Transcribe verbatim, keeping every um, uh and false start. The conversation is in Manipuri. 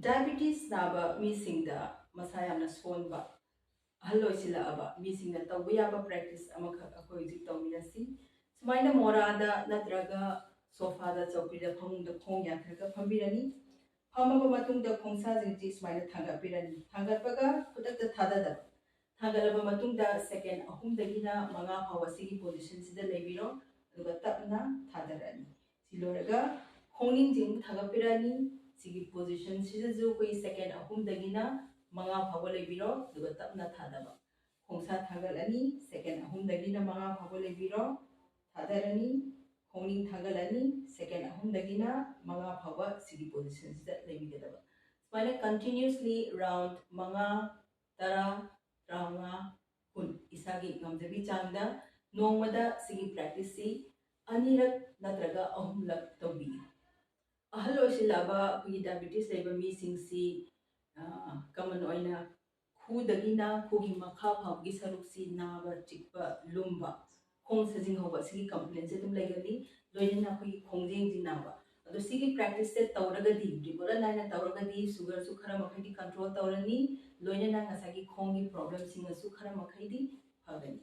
ꯗꯥꯏꯕꯤꯇꯤꯁ ꯅꯥꯕ ꯃꯤꯁꯤꯡꯗ ꯃꯁꯥ ꯌꯥꯝꯅ ꯁꯣꯟꯕ, ꯑꯍꯜ ꯑꯣꯏꯁꯤꯜꯂꯛꯑꯕ ꯃꯤꯁꯤꯡꯅ ꯇꯧꯕ ꯌꯥꯕ ꯄ꯭ꯔꯦꯛꯇꯤꯁ ꯑꯃꯈꯛ ꯑꯩꯈꯣꯏ ꯍꯧꯖꯤꯛ ꯇꯧꯃꯤꯟꯅꯁꯤ꯫ ꯁꯨꯃꯥꯏꯅ ꯃꯣꯔꯥꯗ ꯅꯠꯇ꯭ꯔꯒ ꯁꯣꯐꯥꯗ, ꯆꯧꯀ꯭ꯔꯤꯗ, ꯐꯃꯨꯡꯗ ꯈꯣꯡ ꯌꯥꯟꯊꯔꯒ ꯐꯝꯕꯤꯔꯅꯤ꯫ ꯐꯝꯃꯕ ꯃꯇꯨꯡꯗ ꯈꯣꯡꯁꯥꯁꯤꯡꯁꯤ ꯁꯨꯃꯥꯏꯅ ꯊꯥꯡꯒꯠꯄꯤꯔꯅꯤ꯫ ꯊꯥꯡꯒꯠꯄꯒ ꯈꯨꯗꯛꯇ ꯊꯥꯗꯗꯕ꯫ ꯊꯥꯡꯒꯠꯂꯕ ꯃꯇꯨꯡꯗ ꯁꯦꯀꯦꯟ ꯑꯍꯨꯝꯗꯒꯤꯅ ꯃꯉꯥ ꯐꯥꯎꯕ ꯁꯤꯒꯤ ꯄꯣꯖꯤꯁꯟꯁꯤꯗ ꯂꯩꯕꯤꯔꯣ, ꯑꯗꯨꯒ ꯇꯞꯅ ꯊꯥꯗꯔꯛꯑꯅꯤ꯫ ꯁꯤ ꯂꯣꯏꯔꯒ ꯈꯣꯡꯅꯤꯡꯁꯤ ꯑꯃꯨꯛ ꯊꯥꯡꯒꯠꯄꯤꯔꯛꯑꯅꯤ꯫ ꯁꯤꯒꯤ ꯄꯣꯖꯤꯁꯟꯁꯤꯗꯁꯨ ꯑꯩꯈꯣꯏ ꯁꯦꯀꯦꯟ ꯑꯍꯨꯝꯗꯒꯤꯅ ꯃꯉꯥ ꯐꯥꯎꯕ ꯂꯩꯕꯤꯔꯣ, ꯑꯗꯨꯒ ꯇꯞꯅ ꯊꯥꯗꯕ꯫ ꯈꯣꯡꯁꯥ ꯊꯥꯡꯒꯠꯂꯅꯤ, ꯁꯦꯀꯦꯟ ꯑꯍꯨꯝꯗꯒꯤꯅ ꯃꯉꯥ ꯐꯥꯎꯕ ꯂꯩꯕꯤꯔꯣ, ꯊꯥꯗꯔꯅꯤ꯫ ꯈꯣꯡꯅꯤꯡ ꯊꯥꯡꯒꯠꯂꯅꯤ, ꯁꯦꯀꯦꯟ ꯑꯍꯨꯝꯗꯒꯤꯅ ꯃꯉꯥ ꯐꯥꯎꯕ ꯁꯤꯒꯤ ꯄꯣꯖꯤꯁꯟꯁꯤꯗ ꯂꯩꯕꯤꯒꯗꯕ꯫ ꯁꯨꯃꯥꯏꯅ ꯀꯟꯇꯤꯅ꯭ꯌꯨꯁꯂꯤ ꯔꯥꯎꯟ ꯃꯉꯥ, ꯇꯔꯥ, ꯇꯔꯥꯃꯉꯥ, ꯀꯨꯟ, ꯏꯁꯥꯒꯤ ꯉꯝꯖꯕꯤ ꯆꯥꯡꯗ ꯅꯣꯡꯃꯗ ꯁꯤꯒꯤ ꯄ꯭ꯔꯦꯛꯇꯤꯁꯁꯤ ꯑꯅꯤꯔꯛ ꯅꯠꯇ꯭ꯔꯒ ꯑꯍꯨꯝꯂꯛ ꯇꯧꯕꯤꯌꯨ꯫ ꯑꯍꯜ ꯑꯣꯏꯁꯤꯜꯂꯛꯑꯕ ꯑꯩꯈꯣꯏꯒꯤ ꯗꯥꯏꯕꯤꯇꯤꯁ ꯂꯩꯕ ꯃꯤꯁꯤꯡꯁꯤ ꯀꯃꯟ ꯑꯣꯏꯅ ꯈꯨꯗꯒꯤꯅ ꯈꯨꯒꯤ ꯃꯈꯥ ꯐꯥꯎꯒꯤ ꯁꯔꯨꯛꯁꯤ ꯅꯥꯕ, ꯆꯤꯛꯄ, ꯂꯨꯝꯕ, ꯈꯣꯡ ꯁꯥꯖꯤꯡ ꯍꯧꯕ, ꯁꯤꯒꯤ ꯀꯝꯄ꯭ꯂꯦꯟꯁꯦ ꯑꯗꯨꯝ ꯂꯩꯒꯜꯂꯤ꯫ ꯂꯣꯏꯅꯅ ꯑꯩꯈꯣꯏꯒꯤ ꯈꯣꯡꯖꯦꯡꯁꯤ ꯅꯥꯕ꯫ ꯑꯗꯣ ꯁꯤꯒꯤ ꯄ꯭ꯔꯦꯛꯇꯤꯁꯁꯦ ꯇꯧꯔꯒꯗꯤ, ꯔꯤꯒꯨꯂꯔ ꯅꯥꯏꯅ ꯇꯧꯔꯒꯗꯤ ꯁꯨꯒꯔꯁꯨ ꯈꯔ ꯃꯈꯩꯗꯤ ꯀꯟꯇ꯭ꯔꯣꯜ ꯇꯧꯔꯅꯤ, ꯂꯣꯏꯅꯅ ꯉꯁꯥꯏꯒꯤ ꯈꯣꯡꯒꯤ ꯄ꯭ꯔꯣꯕ꯭ꯂꯦꯝꯁꯤꯡꯅꯁꯨ ꯈꯔ ꯃꯈꯩꯗꯤ ꯐꯒꯅꯤ꯫